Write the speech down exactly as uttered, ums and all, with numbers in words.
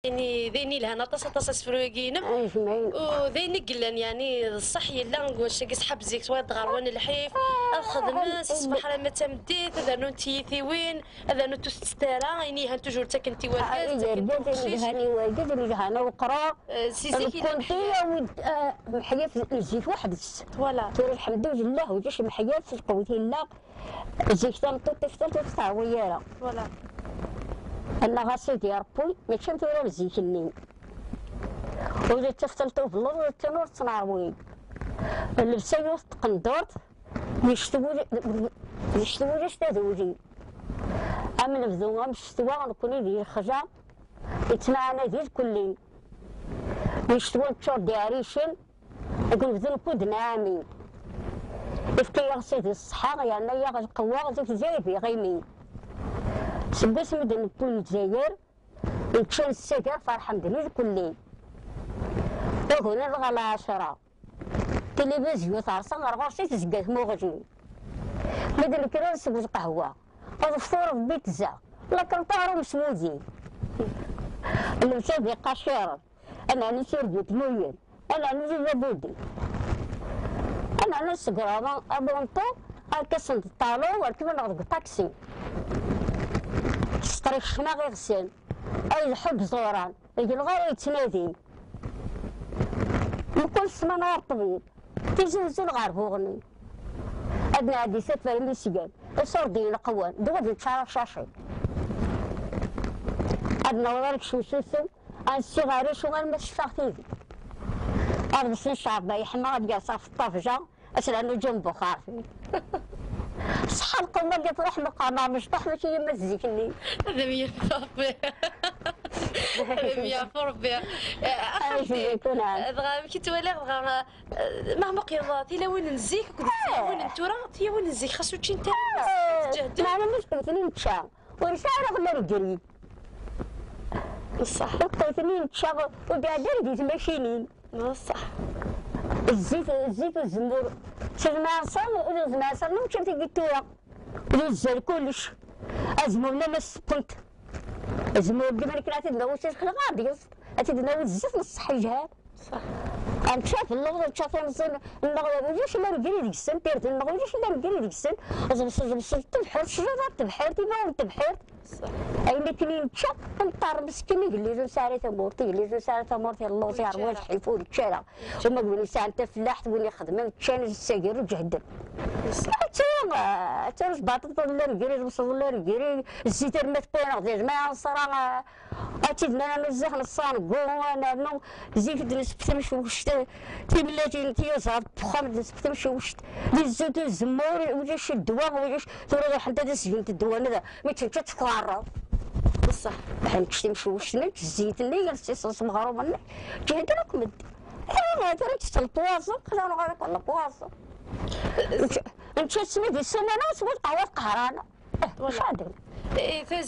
يعني دين يلهان اطاس اطاس اسفرويين. ودين قلن يعني الصح يلا نقول شي قصحاب زيك سواد غروان الحيف. الخدمه الصباح لما تمديت هذا نون تيثي وين، هذا نون تسترا يعني هان توجور تاكنتي والكاس. هاني واجد اللي هاني وقرا. سي زيك كنت يا ود محيا في الزيت واحد الس. فوالا. تقول الحمد لله وجيش محيا في القوت لا. زيك تنطيط تفتل تفتح ويانا. فوالا. انا غا سيدي ربي ماشي مثل زيك النين. ولا تفتلتو بالله ولا تنور تنعوين. اللبسه يوث تقندورت. يشتوي يشتوي يشتدوجي. ام نبذو ام شتوا نكوني دي خجا. يتمعنا دي الكلين. يشتوا نتشور دي عريشين. نكون بذن كود نعمي. يفكي يا سيدي الصحة يعني يا القوة زيك زي بيغيمي. سبس مدن نكون زير. نتشان السجر فرحان دني الكلين. وهنا الغلا عشرة. تلفزيون تعرسا غير غرسي تزقى موغجين. مدن كرا نسوز قهوة. الفطور في بيتزا. لكن طارو مسموزين. المشاي قشير. انا نسير بيت موين. انا نسير بودي. انا نسقر ابونطو. الكسن الطالو وركبنا ناخذ طاكسي. شطري الشماغ يغسل. اي الحب زوران. يجي الغار يتنادي. نقول سمانة الطبيب. تيزي نزول غار بوغني. أدنى عندي سفر مسيان. الصوردين القوان. دوز نتشارك شاشي. أدنى وضعك شو سوسو. أنسي غاري شو غير ما شفاغ تيزي. أربع سنين شعب بايح ما غادي يصاف الطفجة. أسرع نجوم بخار. صح القوة قد روح مقامها مش طاح ماشي يما الزيكني. هذا مية في ربي. هذا مية في ربي. أخي، دغا كي تولي دغا، مهما قيضا تيلاوين نزيك كنت تيلاوين نتورا تيلاوين نزيك خاصو تشين تاني. ما انا مش كنت نتشا ونسارغ من الجري. بصح كنت نتشا وبعدين ديت ماشينين. بصح الزيت، الزيت والزنبور. شوف ما صار، ما كنت قلت له. يزال كلش. أزمورنا ما سكنت. أزمور ديما كنا تدنا وش الخلق غادي. أتدنا وزيت نصح الجهال. صح. أنت شاف اللغة، شاف نزل. اللغة وجيش لا نقري ديك السن، تيرت اللغة وجيش لا نقري ديك السن. زبص، زبص، تبحر، شجرة تبحر، تبحر، تبحر. صح. أين كنين تشاف، نطار مسكين، يقول لي زو ساري ثمورتي، يقول لي زو ساري ثمورتي، الله زي عروان شحيفو الشارع. وما قولي ساعة أنت فلاح، وين يخدم، تشان الساقر وجهدم. حتى، حتى باطل الله نقري، الوصل الله نقري، الزيت ما تقول، غادي ما صرا. أتيد ما نزه نصان قو، أنا نو، زيت نسبت مش وشت، تملاتي انتي زعف بخام نسبت مش وشت، لي زيت الزمور، ولا شي الدواء، ولا شي، ترى حتى تسجن الدواء، لا، ما تشتت كارو. بصح. حنا نشتي مشوشنا، الزيت اللي يرسي صوص مغروم، جهد لكم. ايوا، ترى تسلطوها، خلينا نقول لك والله بواصل. انت، انت تسمي دي السنة، انا وسمي القهوة القهرانة. إيه، واش عندك؟ إيه، فازي.